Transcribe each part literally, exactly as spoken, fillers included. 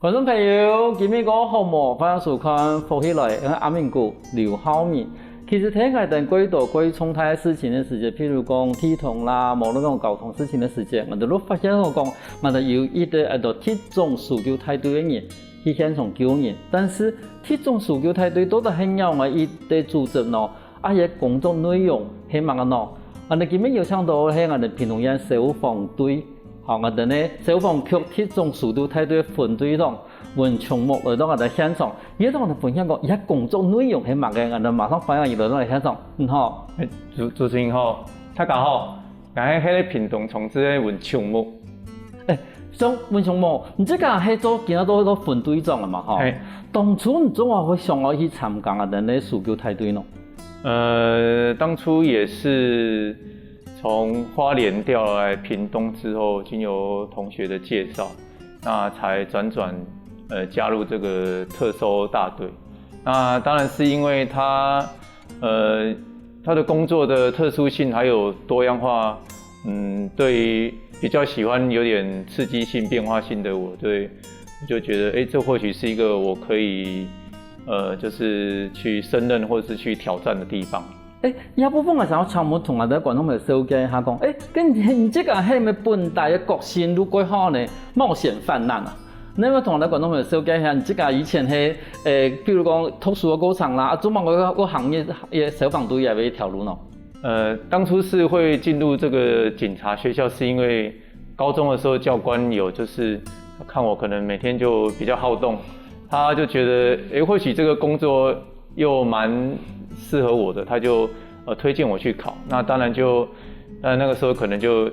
觀眾朋友，今晡日過好無？歡迎收看《福氣來了》，𠊎係阿明哥劉浩明。其實，在𠊎兜過多過重大个事情个時節，譬如講地動啦，無論講交通事情个時節，𠊎兜都發現講，𠊎兜有一個安到特種搜救大隊个人去現場救人。但是，特種搜救大隊到底係仰般个一個組織呢？啊，佢个工作內容係麼个呢？𠊎兜今晡日邀請到个係𠊎兜屏東縣消防隊，好，𠊎兜呢消防局特種搜救大隊分隊長文松木來到𠊎兜現場，佢同𠊎兜分享講，佢个工作內容係麼个，𠊎兜馬上歡迎佢來到𠊎兜現場。你好。欸，主，主持人好，大家好，𠊎係該個屏東從事个文松木。欸，像文松木，你這個係做今下做做分隊長个嘛，吼？欸。當初你做麼个會想要去參加𠊎兜个搜救大隊呢？呃，當初也是從花蓮調來屏東之後，經由同學的介紹，那才輾轉，呃，加入這個特搜大隊。那當然是因為他，呃，他的工作的特殊性還有多樣化，嗯，對於比較喜歡有點刺激性、變化性的我，對，我就覺得，欸，這或許是一個我可以，呃，就是去勝任或是去挑戰的地方。欸，這部分𠊎想要請問同𠊎兜觀眾朋友紹介一下講，欸，該你，你這個係毋係本底个個性就較好呢，冒險犯難啊？你愛同𠊎兜觀眾朋友紹介一下，你這個以前係，欸，比如講讀書个過程啦，啊，做麼个會，會行業，欸，消防隊這條路呢？呃，當初是會進入這個警察學校，是因為高中的時候教官有就是看我可能每天就比較好動，他就覺得，欸，或許這個工作又蠻適合我的，他就，呃，推薦我去考。那當然就，那，那個時候可能就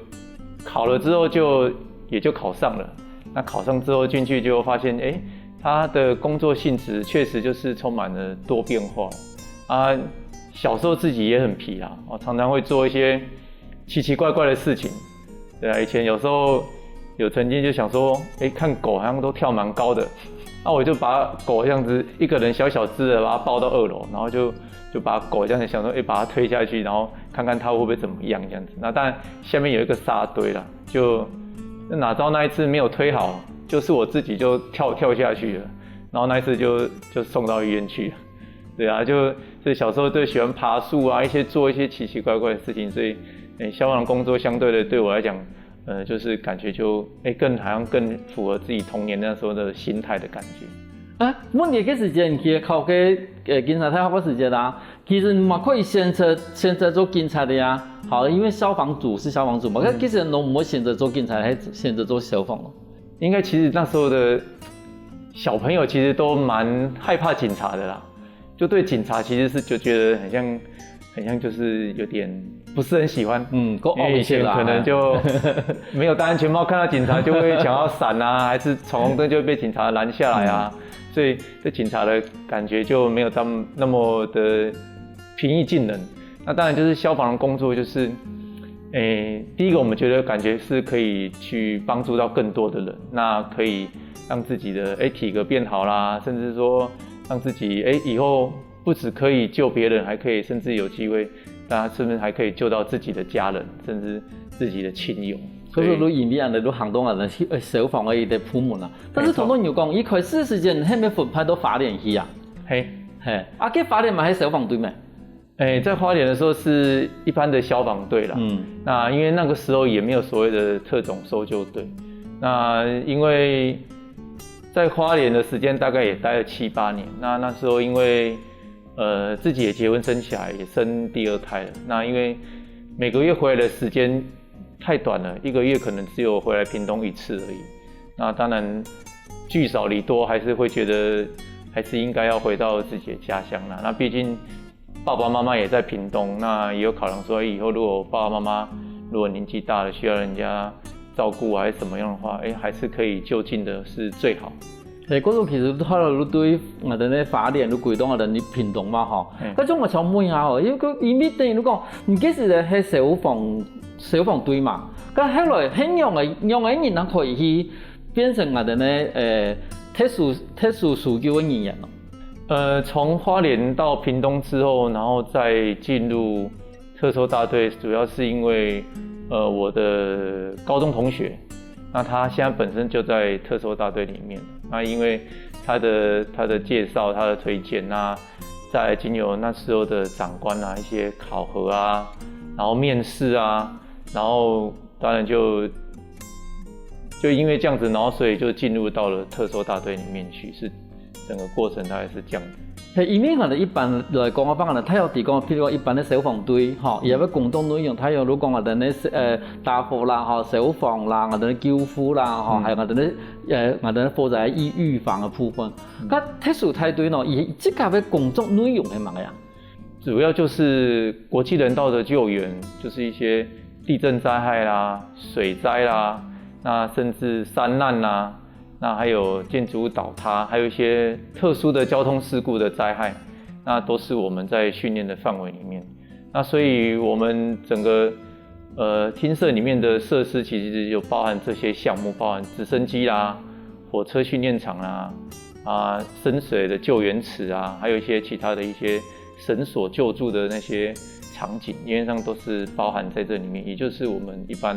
考了之後就，也就考上了。那考上之後進去就發現，欸，他的工作性質確實就是充滿了多變化。啊，小時候自己也很皮啦，哦，常常會做一些奇奇怪怪的事情。對啊，以前有時候有曾經就想說，欸，看狗好像都跳蠻高的，那我就把狗這樣子一個人小小隻的把它抱到二樓，然後就，就把狗這樣子想說，欸，把它推下去，然後看看它會不會怎麼樣這樣子。那當然下面有一個沙堆啦，就哪知道那一次沒有推好，就是我自己就跳，跳下去了，然後那一次就，就送到醫院去了。對啊，就，所以小時候就喜歡爬樹啊，一些，做一些奇奇怪怪的事情，所以，欸，消防工作相對的對我來講，呃，就是感覺就，欸，更，好像更符合自己童年那時候的心態的感覺。啊，問你該時節你去考該，呃，警察大學个時節啦，其實你嘛可以選擇，選擇做警察个呀。好，因為消防組是消防組嘛，嗯。該其實你毋會選擇做警察，還選擇做消防咯？應該其實那時候的小朋友其實都蠻害怕警察的啦。 就對警察其實是就覺得很像，很像就是有點不是很喜歡。嗯，夠傲一些啦。因為以前可能就沒有戴安全帽，看到警察就會想要閃啊，還是闖紅燈就會被警察攔下來啊，嗯。所以對警察的感覺就沒有那麼，那麼的平易近人。那當然就是消防的工作就是，欸，第一個我們覺得感覺是可以去幫助到更多的人，那可以讓自己的，欸，體格變好啦，甚至說讓自己，欸，以後 不只可以救別人，還可以甚至有機會，大家甚至還可以救到自己的家人，甚至自己的親友。所以說，對。你因為恁樣，你行動啊，去，呃，消防个一個部門啊。但是沒錯。頭先你有講，一開始時間，係毋係分派到花蓮去啊？嘿。嘿，啊，該花蓮嘛，係消防隊咩？欸，在花蓮的時候是一般的消防隊啦。嗯。那因為那個時候也沒有所謂的特種搜救隊。那因為在花蓮的時間大概也待了七八年。那那時候因為 呃，自己也結婚生小孩，也生第二胎了。那因為每個月回來的時間太短了，一個月可能只有回來屏東一次而已。那當然，聚少離多，還是會覺得還是應該要回到自己的家鄉啦。那畢竟爸爸媽媽也在屏東，那也有考量說，欸，以後如果爸爸媽媽如果年紀大了，需要人家照顧還是怎麼樣的話，欸，還是可以就近的是最好。 嘿，故所其實後來你對𠊎兜个花蓮，你歸到𠊎兜屏東嘛吼。嗯。該種𠊎想問一下吼，因為佢，因為等於你講，你其實係消防，消防隊嘛，該後來係仰个，仰个人能可以去變成𠊎兜个，呃，特殊，特殊搜救个人員咯？呃，從花蓮到屏東之後，然後再進入 特搜大隊，主要是因為，呃，我的高中同學，那他現在本身就在特搜大隊裡面。那因为他的他的介绍、他的推荐，那再来经由那时候的长官啊一些考核啊，然后面试啊，然后当然就就因为这样子，然后所以就进入到了特搜大队里面去，是整个过程大概是这样子。係，因為𠊎兜一般來講，𠊎放𠊎兜大約知講，譬如講一般个消防隊，吼，佢个工作內容，大約如講𠊎兜个呃打火啦，吼，消防啦，𠊎兜个救護啦，吼，還有𠊎兜个呃𠊎兜个火災預預防个部分。該特搜大隊呢，佢自家个工作內容係麼个呀？主要就是国际人道的救援，就是一些地震灾害啦、水灾啦，那甚至山难啦，那还有建筑物倒塌，还有一些特殊的交通事故的灾害，那都是我们在训练的范围里面。那所以我们整个呃厅舍里面的设施其实有包含这些项目，包含直升机啦、火车训练场啦、啊深水的救援池啊，还有一些其他的一些绳索救助的那些场景，原则上都是包含在这里面，也就是我们一般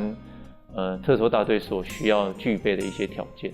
呃特搜大队所需要具备的一些条件。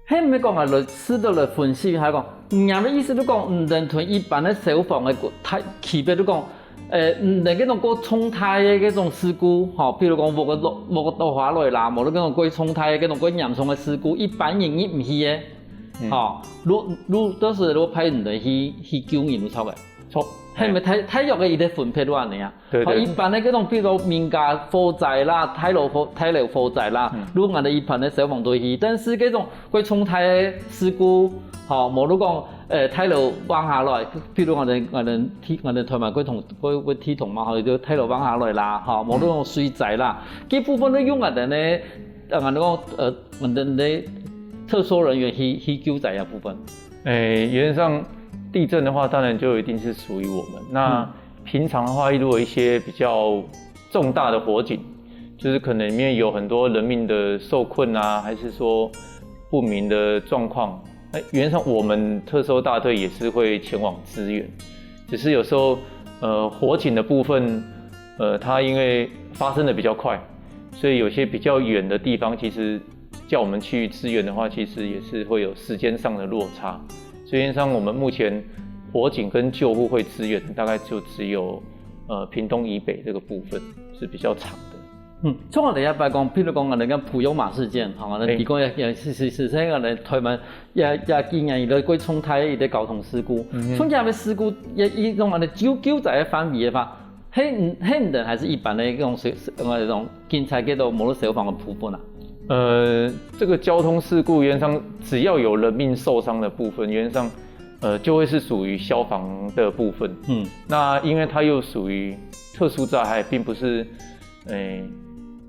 係毋係講啊，來試著來分析一下講，你个意思就講，毋單同一般个消防个大區別就講，誒，毋單該種過重大个該種事故，吼，比如講屋个落屋个倒下來啦，無論該種過重大个該種過嚴重个事故，一般人入毋去个，吼，如如到時如果派人去去救人就著个，错，係毋係大大約个一个分配就恁樣啊？对对好，一般个該種，比如民家火災啦、大樓火大樓火災啦，如果𠊎兜一般个消防隊去，但是該種過重大个事故，吼，無論講，誒，大樓橫下來，比如𠊎兜𠊎兜地𠊎兜台灣過重過過地動嘛，吼，就大樓橫下來啦，吼，無論講水災啦，這部分都用𠊎兜个，呃，𠊎兜講，呃，𠊎兜个特搜人員去去救災个部分。诶，原则上地震的话，当然就一定是属于我们。那平常的话，如果一些比较重大的火警，就是可能里面有很多人命的受困啊，还是说不明的状况，那原则上我们特搜大队也是会前往支援。只是有时候，呃，火警的部分，呃，它因为发生的比较快，所以有些比较远的地方，其实叫我们去支援的话，其实也是会有时间上的落差。所以原则上我们目前火警跟救护会支援的大概就只有呃屏东以北这个部分是比较长的。嗯，像𠊎兜一般講，譬如講𠊎兜个普悠瑪事件，吼，𠊎兜提供也也是是是，像𠊎兜台灣也也幾年以來過重大个一个交通事故，像這个事故也一種𠊎兜救救災个範圍个話，係毋係毋單還是一般个該種水該種警察个都無論消防个部分啊？呃，这个交通事故原则上只要有人命受伤的部分，原则上呃就会是属于消防的部分。嗯，那因为它又属于特殊灾害，并不是诶、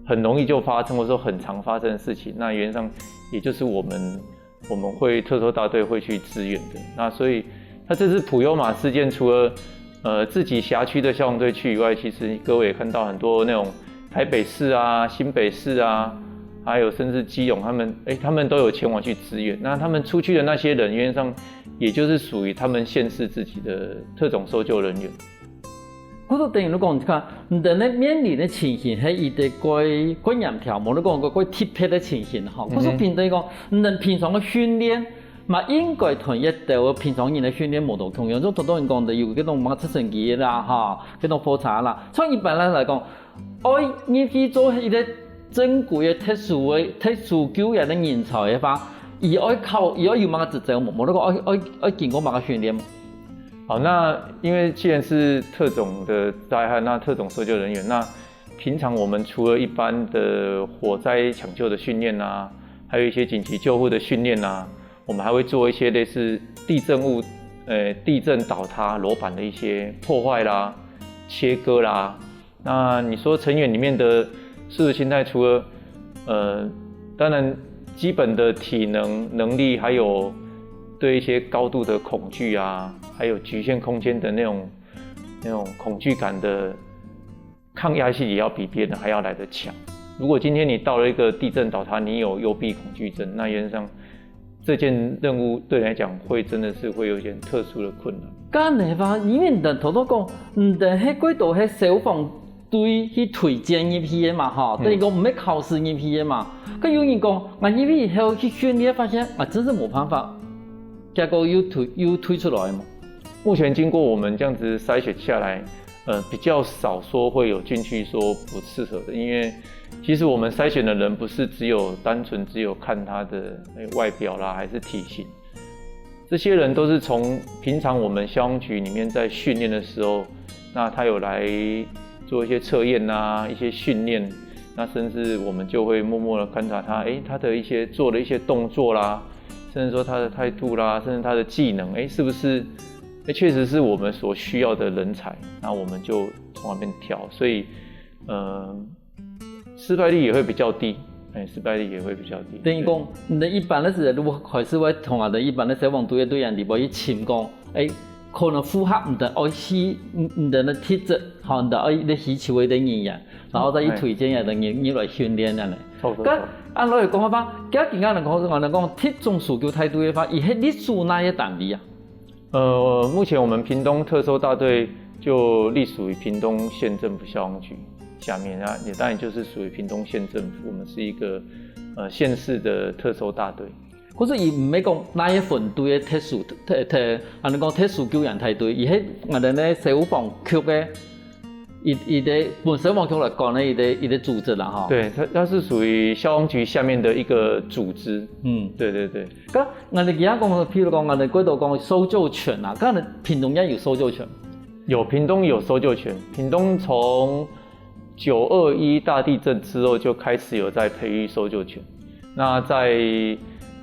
很容易就发生，或者说很常发生的事情，那原则上也就是我们我们会特搜大队会去支援的。那所以，那这次普悠玛事件，除了呃自己辖区的消防队去以外，其实各位也看到很多那种台北市啊、新北市啊，还有甚至基隆，他们诶、他们都有前往去支援。那他们出去的那些人，原则上也就是属于他们县市自己的特种搜救人员。故所等於你講，你看，你兜个面臨个情形係一个過過嚴重，無你講過過特別个情形吼。故所平等講，你兜平常个訓練，嘛應該同一兜平常人个訓練無大共樣。就頭頭你講个有該種麼直升機啦，哈，該種火車啦。像一般人來講，愛入去做一个正規个特殊个特殊救援个人才个話，佢愛考，佢愛有麼个執照無？無你講愛愛愛經過麼个訓練無？好，那因为既然是特种的灾害，那特种搜救人员，那平常我们除了一般的火灾抢救的训练啊，还有一些紧急救护的训练啊，我们还会做一些类似地震物，呃，地震倒塌楼板的一些破坏啦、切割啦。那你说成员里面的素质心态，除了呃，当然基本的体能能力，还有对一些高度的恐惧啊，还有局限空间的那种那种恐惧感的抗压性，也要比别人还要来得强。如果今天你到了一个地震倒塌，你有幽闭恐惧症，那原则上这件任务对你来讲会真的是会有一点特殊的困难。該樣个話，因為人頭頭講，毋單係過多係消防隊去推薦入去个嘛，吼，等於講毋係考試入去个嘛。該有人講，𠊎入去以後去訓練，發現啊，真是無辦法，結果又退又退出來嘛。目前经过我们这样子筛选下来，呃，比较少说会有进去说不适合的，因为其实我们筛选的人不是只有单纯只有看他的外表啦，还是体型，这些人都是从平常我们消防局里面在训练的时候，那他有来做一些测验啊，一些训练，那甚至我们就会默默的观察他，诶，他的一些做的一些动作啦，甚至说他的态度啦，甚至他的技能，诶，是不是，诶，确实是我们所需要的人才，那我们就从那边挑，所以，呃，失败率也会比较低，诶，失败率也会比较低。等於講，你一般个時，如果開始會同啊，一般个消防隊个队员里背去尋講，誒，可能符合你个愛去，你个个特質，吼，你个愛个需求个人员，然後再去推薦个人入入來訓練个呢。错错該按落來講个話，今日人講，人講特種搜救大队个話，佢係隶屬哪个单位啊？呃，目前我们屏东特搜大队就隶属于屏东县政府消防局下面，那也当然就是属于屏东县政府，我们是一个呃县市的特搜大队。可是佢毋係講哪个分队个特殊特特，安尼讲特殊救援大队，佢係我哋个消防局个，佢佢个本消防局来管个一个一个组织啦吼。对，它它是属于消防局下面的一个组织。嗯，对对对。咁我哋而家讲，譬如讲，我哋嗰度讲搜救犬啊，咁我哋屏东也有搜救犬。有，屏东有搜救犬，屏东从九二一大地震之后就开始有在培育搜救犬，那在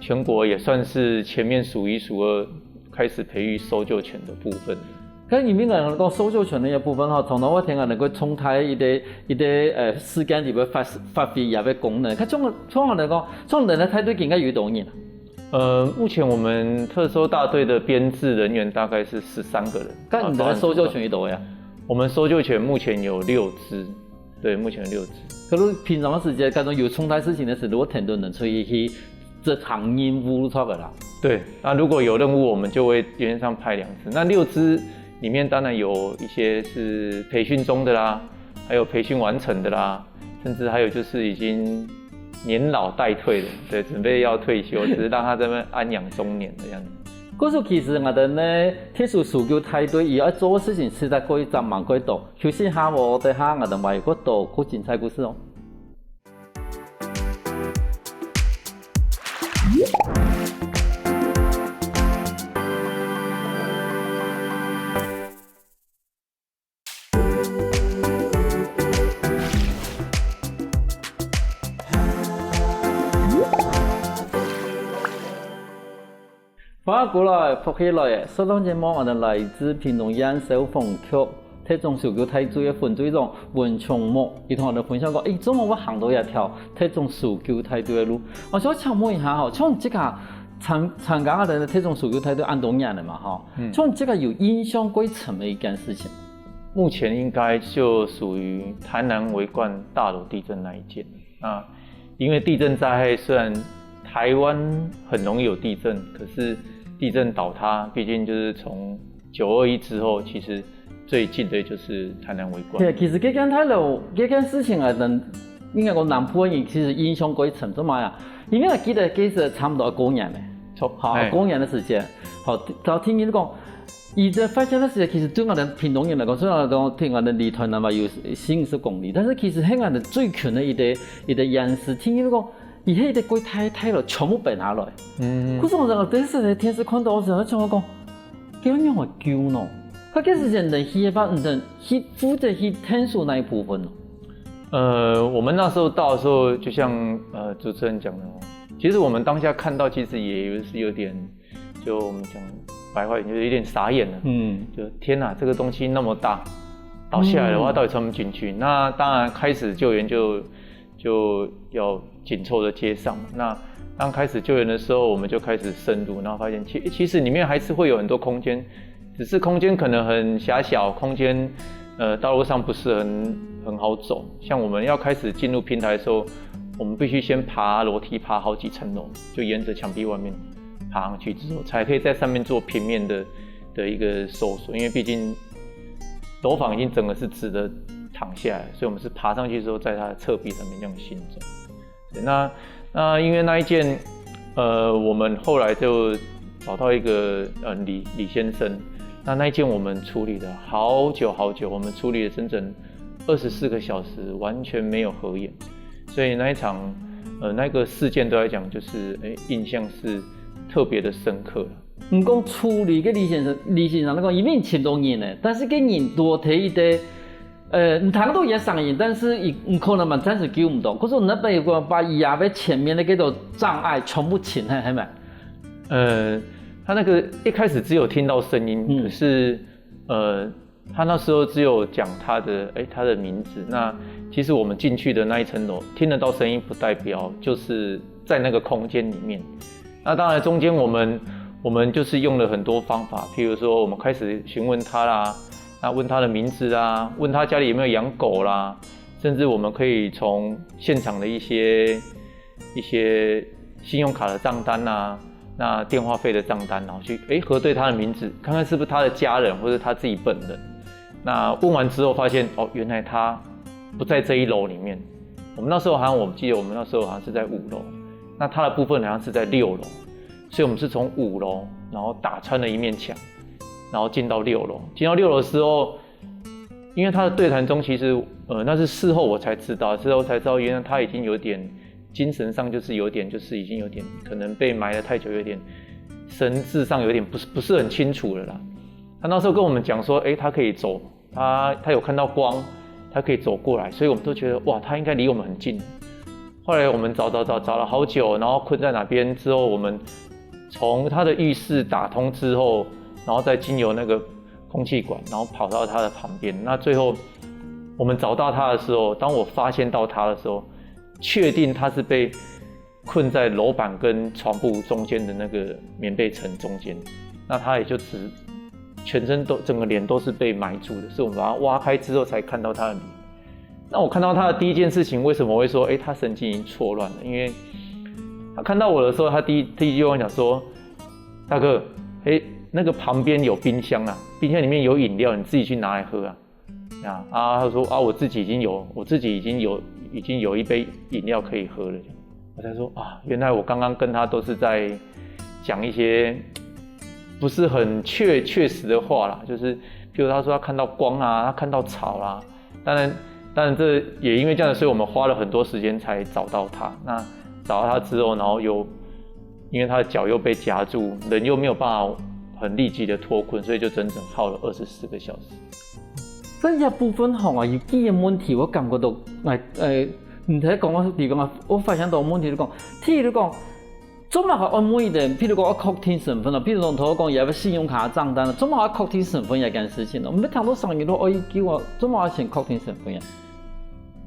全国也算是前面数一数二开始培育搜救犬的部分。可是你明白讲搜救犬个部分吼，从头我听啊，能够冲开一个一个呃时间里边发发挥佢个功能。佢从从来讲，从人个态度应该有多少人啊？呃，目前我们特搜大队的编制人员大概是十三个人。咁你个搜救犬有多少啊？我们搜救犬目前有六只，对，目前有六只。可是平常个时间，当中有重大事情个时，如果很多人出去去执行任务出个啦。对，那如果有任务，我们就会原则上派两只。那六只里面当然有一些是培训中的啦，还有培训完成的啦，甚至还有就是已经年老待退的，对，准备要退休，只是让他在那边安养中年的样子。可是其实我哋呢，特殊搜救大队佢要做个事情实在过于繁忙过多，休息下我等下我哋还有个多个精彩故事哦。欢迎过来，福气来了！上档节目，我哋来自屏东县消防局特种搜救大队个分队长文琼木，佢同我哋分享过，诶，做么会行到一条特种搜救大队个路。我想请问一下吼，像你自家参参加个特种搜救大队恁多年了嘛吼，嗯像你自家有印象最深个一件事情？目前应该就属于台南维冠大楼地震那一件。那因为地震灾害虽然台湾很容易有地震，可是地震倒塌，毕竟就是从九二一之后，其实最近的就是台南维冠。对，其实这件大楼，这件事情啊，人应该讲南部个人其实印象最深，做么呀？因为我记得其实差不多过年嘞，从好，哎过年个时间，好，到听人讲，佢个发生个时间，其实对我哋屏东人来讲，虽然讲听我哋离台南嘛有四五十公里，但是其实系我哋最近个一个一个演示，听人讲，佢系一个鬼太太了，全部搬下来。嗯可是我在电视个电视看到个时候，就讲，这样样个救呢？可这时间人去个话，人去负责去探索那一部分呢？呃，我们那时候到的时候，就像呃主持人讲的哦，其实我们当下看到，其实也有是有点，就我们讲白话一点，就是有点傻眼了。嗯，就天哪，这个东西那么大，倒下来的话，嗯到底穿不进去？那当然开始救援就就要紧凑的接上。那当开始救援的时候，我们就开始深入，然后发现其其实里面还是会有很多空间，只是空间可能很狭小，空间呃道路上不是很很好走。像我们要开始进入平台的时候，我们必须先爬楼梯，爬好几层楼，就沿着墙壁外面爬上去之后，才可以在上面做平面的的一个搜索，因为毕竟楼房已经整个是直的躺下来，所以我们是爬上去之后，在他的侧壁上面这样行走。对，那那因为那一件，呃，我们后来就找到一个呃李李先生，那那一件我们处理了好久好久，我们处理了整整二十四个小时，完全没有合眼，所以那一场呃那个事件对我来讲就是哎印象是特别的深刻了。你讲处理个李先生，李先生你讲，因为你寻到人呢，但是个人多睇一个。呃，你听到佢个声音，但是佢你可能嘛暂时救毋到。可是你那边有个把佢个前面的这种障碍全部清开，系咪？呃，他那个一开始只有听到声音，嗯可是呃，他那时候只有讲他的，哎，他的名字。那其实我们进去的那一层楼听得到声音，不代表就是在那个空间里面。那当然中间我们我们就是用了很多方法，譬如说我们开始询问他啦，那问他的名字啊，问他家里有没有养狗啦，甚至我们可以从现场的一些一些信用卡的账单啊，那电话费的账单，然后去诶核对他的名字，看看是不是他的家人或者他自己本人。那问完之后发现，哦，原来他不在这一楼里面。我们那时候好像我记得我们那时候好像是在五楼，那他的部分好像是在六楼，所以我们是从五楼，然后打穿了一面墙，然后进到六楼。进到六楼的时候，因为他的对谈中，其实呃那是事后我才知道，事后才知道，原来他已经有点精神上就是有点就是已经有点可能被埋了太久，有点神智上有点不是不是很清楚了啦。他那时候跟我们讲说，诶，他可以走，他他有看到光，他可以走过来，所以我们都觉得哇，他应该离我们很近。后来我们找找找找了好久，然后困在哪边之后，我们从他的浴室打通之后，然后再经由那个空气管，然后跑到他的旁边。那最后我们找到他的时候，当我发现到他的时候，确定他是被困在楼板跟床铺中间的那个棉被层中间，那他也就只全身都整个脸都是被埋住的，所以我们把他挖开之后才看到他的脸。那我看到他的第一件事情，为什么会说，诶，他神经已经错乱了？因为他看到我的时候，他第一第一句话讲说，大哥，诶，那个旁边有冰箱啊，冰箱里面有饮料，你自己去拿来喝啊。啊，啊，他说啊，我自己已经有，我自己已经有已经有一杯饮料可以喝了。我才说啊，原来我刚刚跟他都是在讲一些不是很确确实的话啦，就是譬如他说他看到光啊，他看到草啦，当然，当然这也因为这样，所以我们花了很多时间才找到他。那找到他之后，然后又因为他的脚又被夹住，人又没有办法很立即的脱困，所以就整整耗了二十四个小时。在这部分吼啊，有几个问题，我感觉到，哎，呃，你在讲我，比如讲，我发现到问题就讲，譬如讲，做么个安慰人？譬如讲，我确定身份了，譬如讲，头讲也要信用卡账单了，做么个确定身份这件事情呢？我们谈到上一路，哦，一句话，做么个先确定身份呀？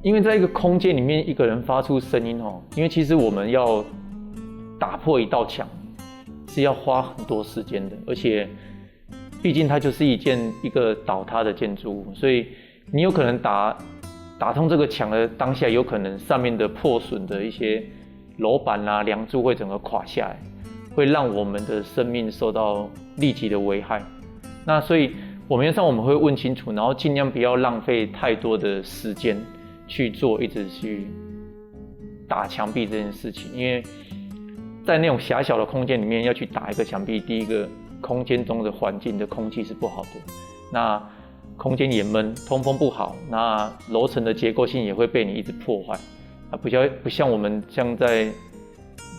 因为在一个空间里面，一个人发出声音哦，因为其实我们要打破一道墙，是要花很多时间的，而且毕竟它就是一件一个倒塌的建筑物，所以你有可能打打通这个墙的当下，有可能上面的破损的一些楼板啊、梁柱会整个垮下来，会让我们的生命受到立即的危害。那所以我们要上我们会问清楚，然后尽量不要浪费太多的时间去做一直去打墙壁这件事情，因为在那种狭小的空间里面要去打一个墙壁，第一个空间中的环境的空气是不好的，那空间也闷，通风不好，那楼层的结构性也会被你一直破坏。啊，不像不像我们像在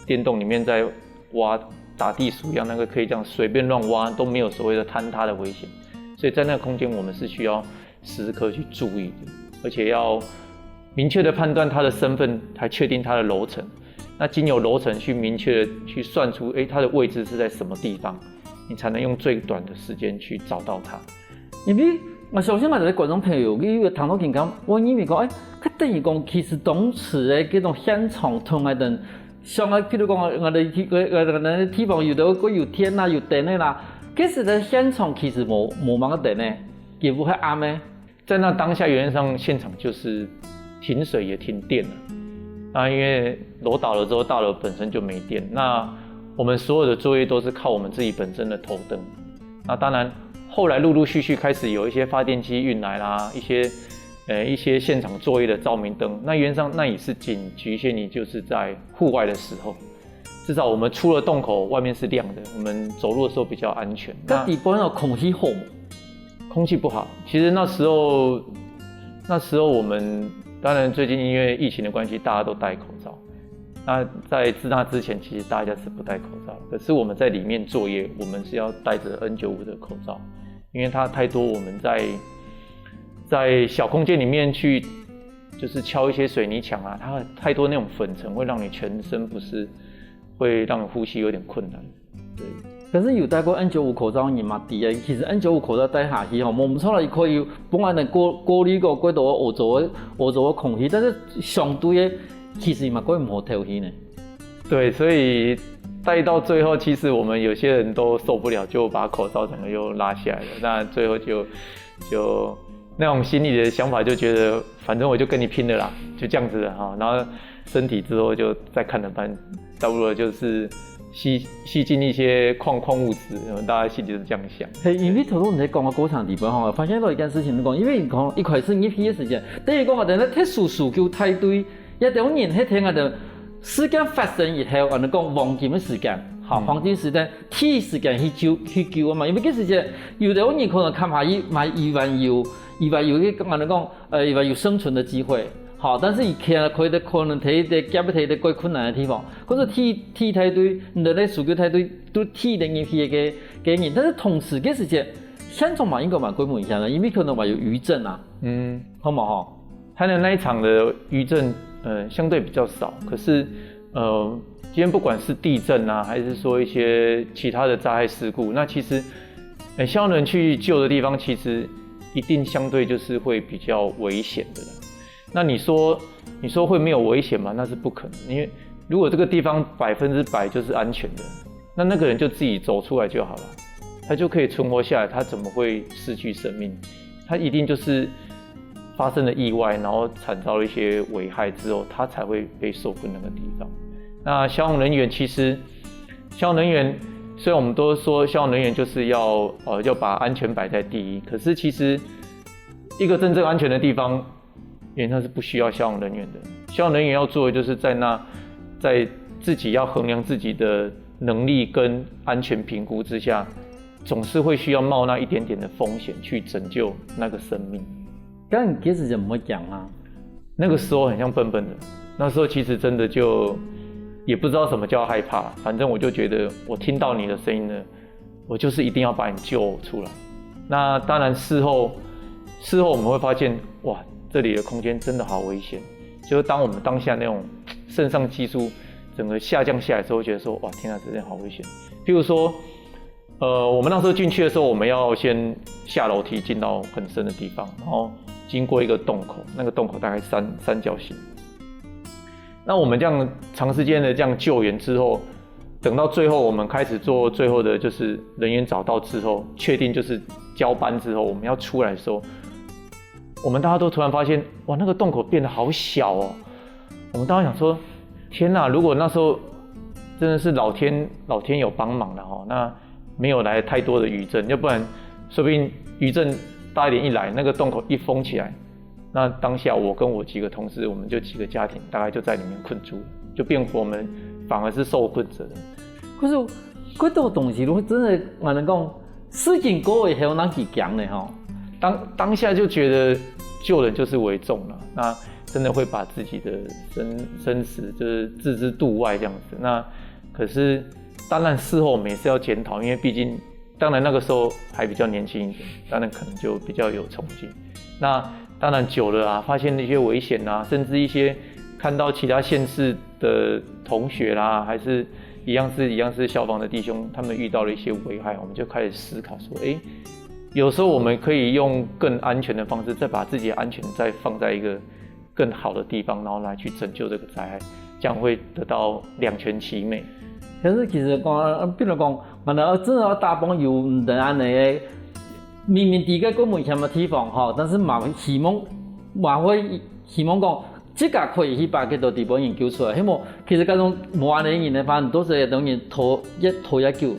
电动里面在挖打地鼠一样，那个可以这样随便乱挖，都没有所谓的坍塌的危险。所以在那个空间，我们是需要时刻去注意的，而且要明确的判断他的身份，才确定他的楼层。那经由楼层去明确的去算出，诶，他的位置是在什么地方，你才能用最短的时间去找到他。因为我相信嘛，就是观众朋友，你有谈到情感，我认为讲，哎，佢等于讲，其实当时的这种现场同个人，像啊，譬如讲，我哋去，我我我地方有的个有电啊，有灯的啦，其实在现场其实无无么个灯呢，也不会暗的。在那当下，原则上现场就是停水也停电了。那因为楼倒了之后，大楼本身就没电，那我们所有的作业都是靠我们自己本身的头灯。那当然，后来陆陆续续开始有一些发电机运来啦，一些呃一些现场作业的照明灯。那原则上那也是仅局限于就是在户外的时候，至少我们出了洞口，外面是亮的，我们走路的时候比较安全。該底部有空氣好無？空气不好。其实那时候，那时候我们当然最近因为疫情的关系，大家都戴口罩。那在自那之前，其实大家是不戴口罩，可是我们在里面作业，我们是要戴着 N 九五的口罩，因为它太多我们在在小空间里面去，就是敲一些水泥墙啊，它太多那种粉尘，会让你全身不适，会让你呼吸有点困难。对。可是有戴過 N 九五口罩，你嘛知啊，其實 N 九五口罩戴下去吼，無錯啦，佢可以幫咱過過濾過過多歐洲个歐洲个空氣，但是相對个，其實嘛過無透氣呢。对，所以戴到最后，其实我们有些人都受不了，就把口罩整个又拉下来了。那最后就就那种心里的想法，就觉得反正我就跟你拼了啦，就这样子了哈。然后身体之后就再看着办，差不多就是吸吸进一些矿矿物质，大家心里就是这样想。嘿，因為頭先你在講个過程裡邊吼，發現到一件事情，你講，因為你講一開始入去个時間，等於講啊，等下特殊搜救大隊，也等於人迄天啊，就事件發生以後，啊，你講黃金个時間，好，黃金時間，第一時間去救去救啊嘛，因為該時間有个人可能看下伊買一萬有，一萬有个，啊，你講，呃，一万有生存的機會。 好，但是佢可能可能提一个，夾一提一个過困難个地方，可是第第大隊，你的那搜救大隊都第一个入去个个人，但是同時个時間，現場嘛應該蠻規模一下的，因為可能嘛有餘震啊，嗯，好嘛吼？台南那一场的余震，呃，相对比较少，可是呃，今天不管是地震啊，还是说一些其他的灾害事故，那其实，呃，消防员去救的地方，其实一定相对就是会比较危险的啦。那你说，你说会没有危险吗？那是不可能，因为如果这个地方百分之百就是安全的，那那个人就自己走出来就好了，他就可以存活下来，他怎么会失去生命？他一定就是发生了意外，然后惨遭了一些危害之后，他才会被送回那个地方。那消防人员其实，消防人员虽然我们都说消防人员就是要呃要把安全摆在第一，可是其实一个真正安全的地方，原则上是不需要消防人员的。消防人员要做的就是在那，在自己要衡量自己的能力跟安全评估之下，总是会需要冒那一点点的风险去拯救那个生命。但其实也不会讲啊。那个时候很像笨笨的，那时候其实真的就也不知道什么叫害怕，反正我就觉得我听到你的声音了，我就是一定要把你救出来。那当然事后，事后我们会发现，哇，这里的空间真的好危险。就是当我们当下那种肾上激素整个下降下来之后，觉得说，哇，天啊，这边好危险。譬如说，呃，我们那时候进去的时候，我们要先下楼梯进到很深的地方，然后经过一个洞口，那个洞口大概三三角形。那我们这样长时间的这样救援之后，等到最后我们开始做最后的，就是人员找到之后，确定就是交班之后，我们要出来的时候，我们大家都突然发现，哇，那个洞口变得好小哦。我们大家想说，天哪！如果那时候真的是老天老天有帮忙了哈，那没有来太多的余震，要不然说不定余震大一点一来，那个洞口一封起来，那当下我跟我几个同事，我们就几个家庭大概就在里面困住了，就变我们反而是受困者的。可是，这个东西如果真的，我能讲，事情过以后，哪几讲呢？哈，当当下就觉得救人就是为重了，那真的会把自己的生生死就是置之度外这样子。那可是当然事后我们也是要检讨，因为毕竟当然那个时候还比较年轻一点，当然可能就比较有冲劲。那当然久了啊，发现一些危险啊，甚至一些看到其他县市的同学啦，还是一样是一样是消防的弟兄，他们遇到了一些危害，我们就开始思考说，诶，有时候我们可以用更安全的方式，再把自己的安全再放在一个更好的地方，然后来去拯救这个灾害，这样会得到两全其美。可是其实讲，比如讲，可能真的要大朋友毋得安尼个，明明知个个危险个地方吼，但是嘛希望，嘛会希望讲，自家可以去把个到地方研究出来，希望其实搿种无安尼人的话，很多时候等于拖越拖越久，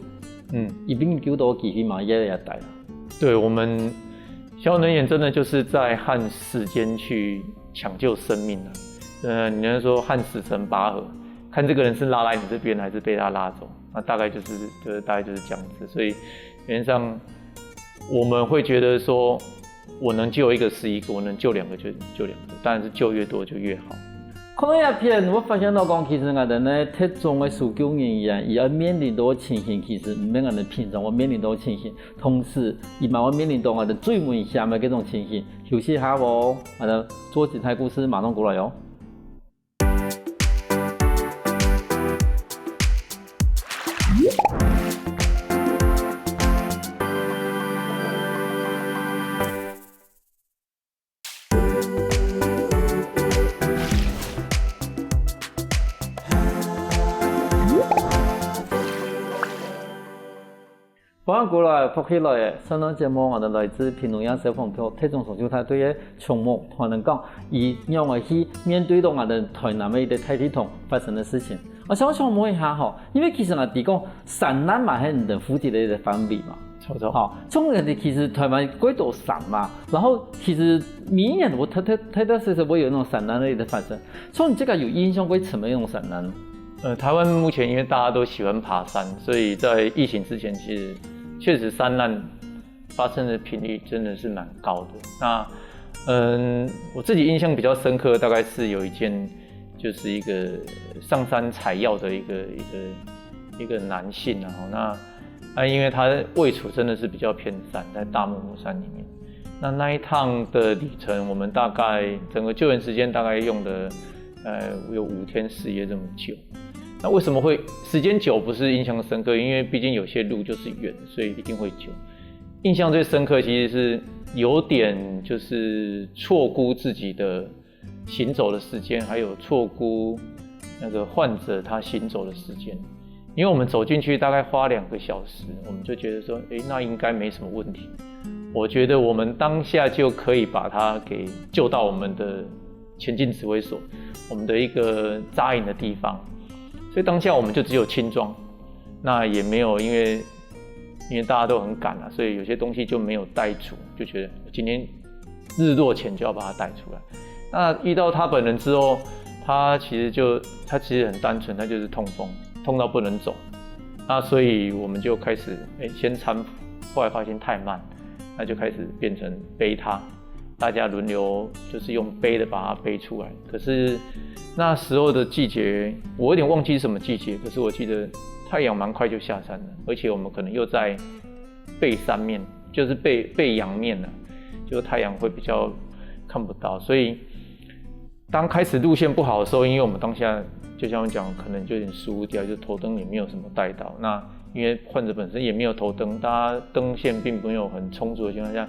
嗯，一定救到机会嘛，越来越大。对我们消防人员真的就是在和时间去抢救生命啊。呃，你能说和死神拔河，看这个人是拉来你这边还是被他拉走，那大概就是就是大概就是这样子。所以原则上我们会觉得说，我能救一个是一个，我能救两个就救两个，当然是救越多就越好。看到影片，我发现到讲，其实𠊎兜呢，特种个搜救人员，佢要面临到个情形，其实毋免𠊎兜平常會面临到个情形，同時，佢嘛會面临到𠊎兜最危险个这种情形。休息一下哦，𠊎兜做精彩故事马上过来哦。欢迎过来，福氣來了！上档節目，𠊎兜來自屏東縣消防局特種搜救大隊个長毛團長講，佢仰仔去面對到𠊎兜台南个一个大地動發生个事情。𠊎想請問一下吼，因為其實𠊎知講山難嘛係你兜負責个一个範圍嘛，差不多。好，像其實台灣幾多山嘛，然後其實每一年都特特特特色色會有那種山難个一个發生，所以你這个有印象會什麼樣的山難？呃，台湾目前因为大家都喜欢爬山，所以在疫情之前，其实确实山难发生的频率真的是蛮高的。那嗯，我自己印象比较深刻，大概是有一件，就是一个上山采药的一个一个一个男性啊，那那因为他位处真的是比较偏山，在大木木山里面。那那一趟的旅程，我们大概整个救援时间大概用的呃有五天四夜这么久。那为什么会时间久不是印象深刻？因为毕竟有些路就是远，所以一定会久。印象最深刻其实是有点就是错估自己的行走的时间，还有错估那个患者他行走的时间。因为我们走进去大概花两个小时，我们就觉得说，诶，那应该没什么问题。我觉得我们当下就可以把他给救到我们的前进指挥所，我们的一个扎营的地方。所以当下我们就只有轻装，那也没有因为因为大家都很赶啊，所以有些东西就没有带足，就觉得今天日落前就要把它带出来。那遇到他本人之后，他其实就他其实很单纯，他就是痛风，痛到不能走。那所以我们就开始哎先搀扶，后来发现太慢，那就开始变成背他，大家轮流就是用背的把他背出来。可是那时候的季节，我有点忘记是什么季节，可是我记得太阳蛮快就下山了，而且我们可能又在背山面，就是背背阳面了，就太阳会比较看不到，所以当开始路线不好的时候，因为我们当下就像我讲，可能就有点疏忽掉，就头灯也没有什么带到。那因为患者本身也没有头灯，大家灯线并没有很充足的情况下，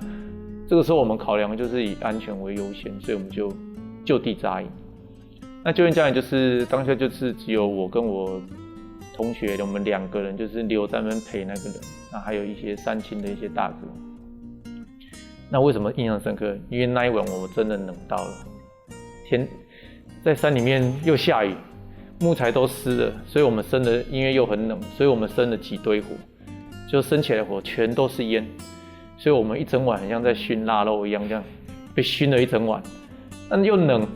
这个时候我们考量就是以安全为优先，所以我们就就地扎营。那救援家人就是当下就是只有我跟我同学，我们两个人就是留在那边陪那个人，那还有一些山青的一些大哥。那为什么印象深刻？因为那一晚我真的冷到了，天在山里面又下雨，木材都湿了，所以我们生的因为又很冷，所以我们生了几堆火，就生起来火全都是烟，所以我们一整晚很像在熏腊肉一样，这样被熏了一整晚。但又冷，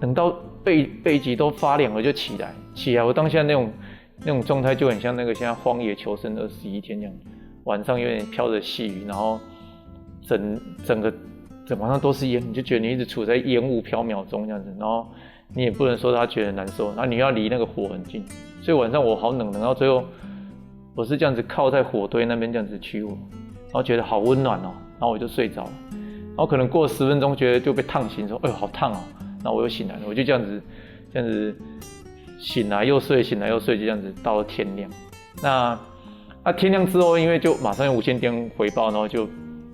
冷到背背脊都发凉了，就起来。起来，我当下那种那种状态就很像那个现在荒野求生二十一天那样，晚上有点飘着细雨，然后整整个整晚上都是烟，你就觉得你一直处在烟雾缥缈中这样子，然后你也不能说他觉得难受，然后你要离那个火很近，所以晚上我好冷，冷到最后我是这样子靠在火堆那边这样子取火，然后觉得好温暖哦，然后我就睡着了，然后可能过十分钟觉得就被烫醒，说哎呦好烫哦，然后我又醒来了，我就这样子这样子醒来又睡，醒来又睡，就这样子到了天亮。那啊天亮之后，因为就马上有无线电回报，然后就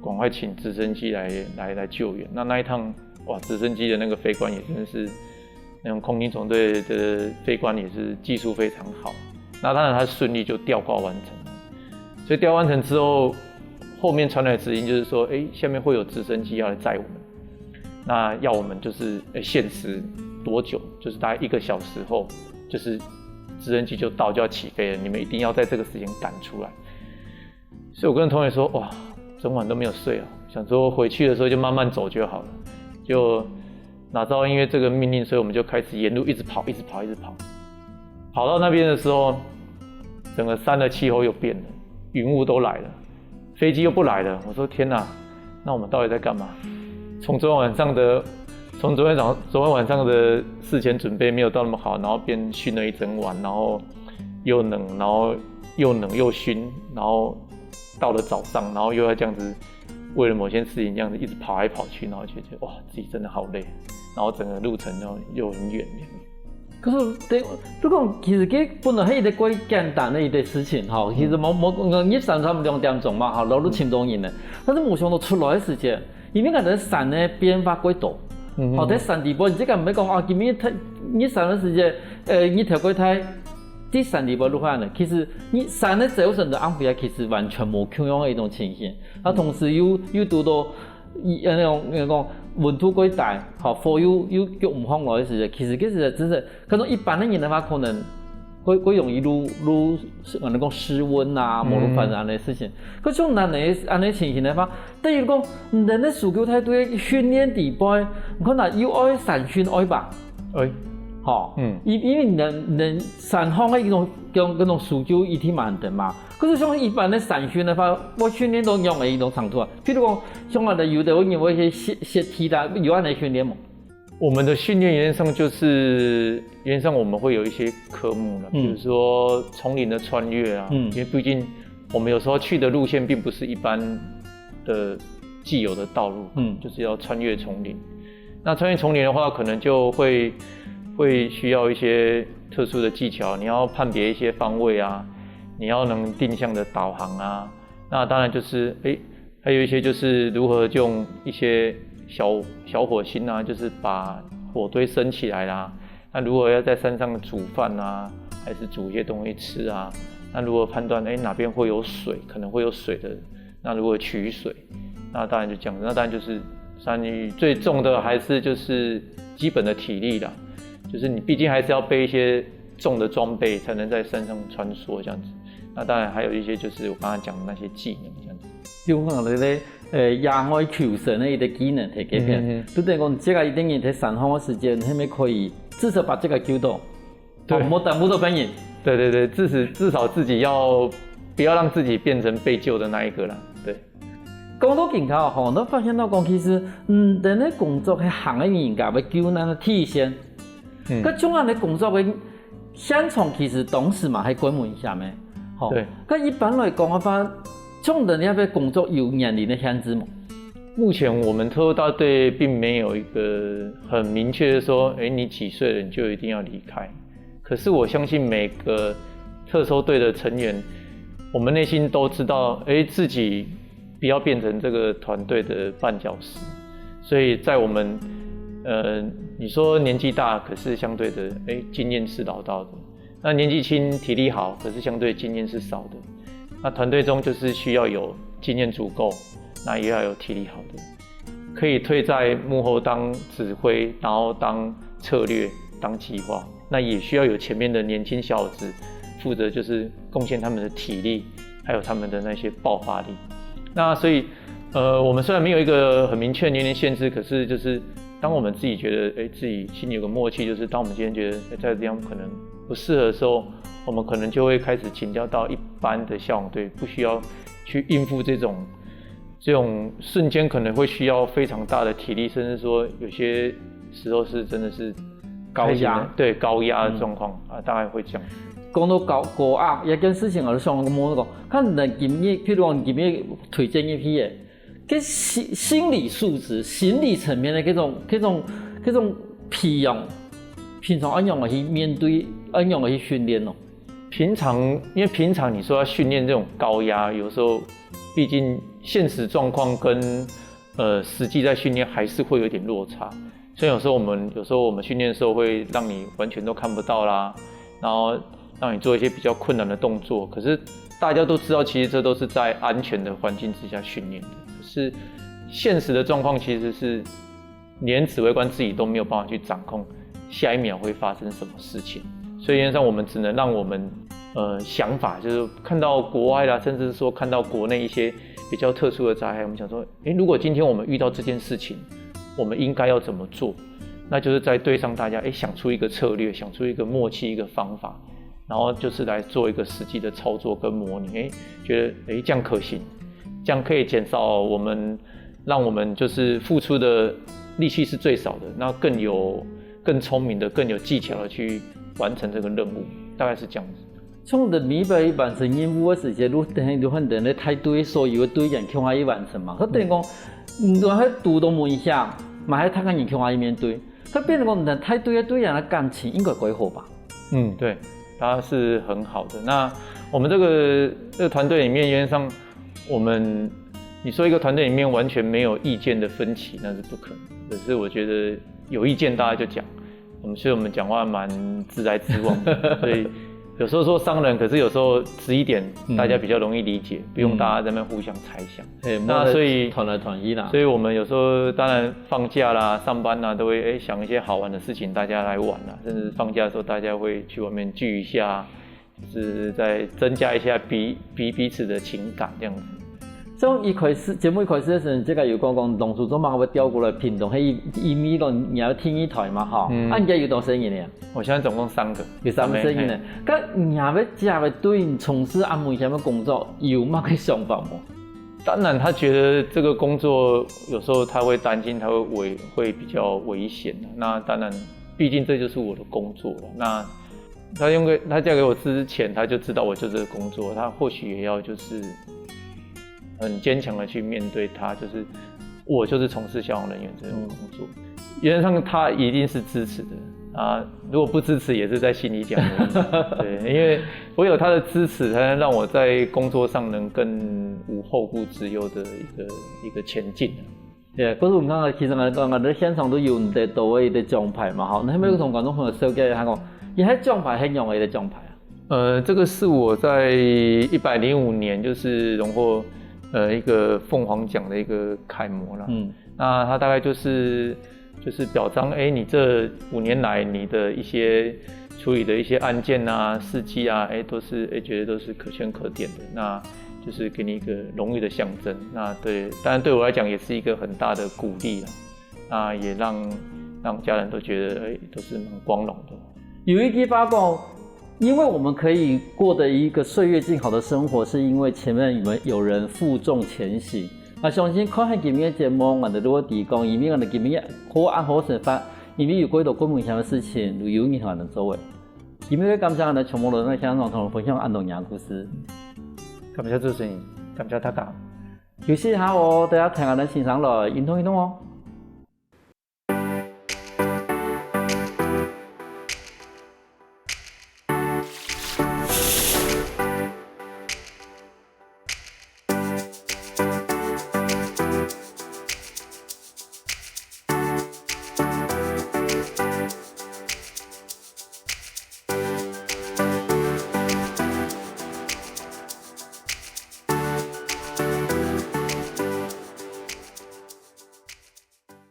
赶快请直升机来来来救援。那那一趟哇，直升机的那个飞官也真的是那种空军总队的飞官也是技术非常好。那当然他顺利就吊挂完成了。所以吊完成之后，后面传来的指令就是说，哎，下面会有直升机要来载我们。那要我们就是限时多久，就是大概一个小时后，就是直升机就到就要起飞了，你们一定要在这个时间赶出来。所以我跟同学说，哇，整晚都没有睡啊，想说回去的时候就慢慢走就好了，就拿到音乐这个命令，所以我们就开始沿路一直跑，一直跑，一直跑。跑到那边的时候，整个山的气候又变了，云雾都来了，飞机又不来了。我说天哪，那我们到底在干嘛？从昨天晚上的，从昨天早昨天晚上的事前准备没有到那么好，然后边熏了一整晚，然后又冷，然后又冷又熏，然后到了早上，然后又要这样子为了某件事情这样子一直跑来跑去，然后就觉得哇，自己真的好累，然后整个路程又又很远。可是，對，你講其實佢本來係一個幾簡單个一個事情吼，其實無無入山差不多兩點鐘嘛吼，路路尋到人了。但是無想到出來个時間，因為𠊎兜山个變化過多，吼，在山底背，你這個毋係講啊，今日太入山个時間，呃，日頭過大，在山底背路項呢，其實你山个走程同暗晡夜其實完全無共樣个一種情形。啊，同時又又堵到。 呃，該種該種溫度過低，吼，火又又降毋上來个時節，其實其實真係，可能一般个人个話，可能會會容易入入，可能講失溫啊，無論發生恁樣个事情。可像恁樣恁樣情形个話，等於講，人个需求太多，訓練底背，你看啊，又愛山訓愛吧，哎，吼，嗯，因因為人人山項个一種種該種需求一定蠻多嘛。可是像一般个山訓个話，我訓練到仰个一種程度啊？ 譬如講，像𠊎兜有个會認為一些習習題啦，有恁樣訓練無？我们的训练原则上就是原则上我们会有一些科目了，比如说丛林的穿越啊，因为毕竟我们有时候去的路线并不是一般的既有的道路，嗯，就是要穿越丛林。那穿越丛林的话，可能就会会需要一些特殊的技巧，你要判别一些方位啊，你要能定向的导航啊，那当然就是诶。 还有一些就是如何用一些小小火星啊，就是把火堆升起来啦。那如何要在山上煮饭啊，还是煮一些东西吃啊？那如何判断哎哪边会有水，可能会有水的，那如何取水？那当然就这样子，那当然就是山域最重的还是就是基本的体力啦，就是你毕竟还是要背一些重的装备才能在山上穿梭这样子。那当然还有一些就是我刚刚讲的那些技能这样子。 就講到咧，呃，野外求生个一个技能，係該片，就等於講，這个一定人在山項个時間，係毋係可以至少把這个救到，對，莫耽誤到別人。對對對，至少至少自己要不要让自己变成被救的那一个啦。对。講到今下吼，我發現到講，其實，嗯，人个工作係行个人家會救難个第一線。嗯，該種樣个工作个 現場其實當時嘛係關門險个，吼。對。該一般來講个話，像恁樣个工作有年齡个限制無？目前我们特搜大队并没有一个很明确的说，哎，你几岁了你就一定要离开。可是我相信每个特搜队的成员，我们内心都知道，哎，自己不要变成这个团队的绊脚石。所以在我们，呃，你说年纪大，可是相对的，哎，经验是老道的。 那年纪轻，体力好，可是相对经验是少的。那团队中就是需要有经验足够，那也要有体力好的，可以退在幕后当指挥，然后当策略、当计划。那也需要有前面的年轻小子负责，就是贡献他们的体力，还有他们的那些爆发力。那所以，呃，我们虽然没有一个很明确的年龄限制，可是就是当我们自己觉得，哎，自己心里有个默契，就是当我们今天觉得，哎，在这地方可能不适合的时候，我们可能就会开始请调到一般的消防队，不需要去应付这种这种瞬间可能会需要非常大的体力，甚至说有些时候是真的是高压，对高压的状况啊，大概会这样。讲到高高压，一件事情，我就想个问讲，看你今日，譬如讲你今日推荐一批个，个心心理素质、心理层面的这种、这种、这种培养，平常按样去面对，按样去训练哦。 平常，因为平常你说要训练这种高压，有时候毕竟现实状况跟呃实际在训练还是会有点落差，所以有时候我们有时候我们训练的时候会让你完全都看不到啦，然后让你做一些比较困难的动作。可是大家都知道，其实这都是在安全的环境之下训练的。可是现实的状况其实是 连指挥官自己都没有办法去掌控下一秒会发生什么事情，所以原则上我们只能让我们呃想法，就是看到国外啦，甚至是说看到国内一些比较特殊的灾害，我们想说，诶，如果今天我们遇到这件事情，我们应该要怎么做？那就是在队上大家诶想出一个策略，想出一个默契，一个方法，然后就是来做一个实际的操作跟模拟，诶，觉得诶这样可行，这样可以减少我们，让我们就是付出的力气是最少的，那更有更聪明的、更有技巧的去完成这个任务，大概是这样子。像你每擺完成任務个時節，你等於你很多个大隊所有个隊員共下去完成嘛。佢等於講，你都係堵到危險，嘛係大家人共下去面對。佢變成講，你大隊个隊員个感情應該較好吧？嗯，对，他是很好的。那我们这个这个团队里面，原则上我们你说一个团队里面完全没有意见的分歧，那是不可能。可是我觉得有意见大家就讲，我们所以我们讲话蛮直来直往的，所以有时候说伤人，可是有时候直一点，大家比较容易理解，不用大家在那边互相猜想。嘿，那所以團來團去啦。所以我们有时候当然放假啦、上班啦，都会诶想一些好玩的事情，大家来玩啦。甚至放假的时候，大家会去外面聚一下，就是再增加一下彼彼彼此的情感这样子。从一开始节目一开始个时候，这个有讲讲，当初做乜会调过来屏东，迄一一米个廿个天一台嘛，哈，嗯啊，你家有多少人呢？我现在总共三个，有三个人呢。咁廿个家个对你从事安危险个工作有乜个想法无？当然，他觉得这个工作有时候他会担心，他会危会比较危险。那当然，毕竟这就是我的工作了。那他用个他嫁给我之前，他就知道我就这个工作，他或许也要就是很坚强的去面对他，就是我就是从事消防人员这种工作。原则上他一定是支持的啊，如果不支持也是在心里讲而已。对，因为唯有他的支持，才能让我在工作上能更无后顾之忧的一个一个前进。对，可是我刚刚其实来讲，我哋现场都有得到个一个奖牌嘛，哈，那有没有同观众朋友介绍一下讲，你迄奖牌系用个一个奖牌啊？呃，这个是我在一百零五年就是荣获呃一个凤凰奖的一个楷模啦。嗯，那它大概就是就是表彰，哎，你这五年来你的一些处理的一些案件啊、事迹啊，哎，都是哎觉得都是可圈可点的，那就是给你一个荣誉的象征。那对，当然对我来讲也是一个很大的鼓励啦。那也让让家人都觉得哎都是蛮光荣的。有一句话讲，因为我们可以过得一个岁月静好的生活，是因为前面有人有人负重前行。我相信看下今日个节目，我哋都会提供，因为我哋今日好安好生活，因为有过多咁危险个事情，都有人同我哋做个。今日个感谢我哋全部都在现场同我分享安东尼个故事。感谢主持人，感谢大家。休息一下哦，大家听我哋欣赏来，运动运动哦。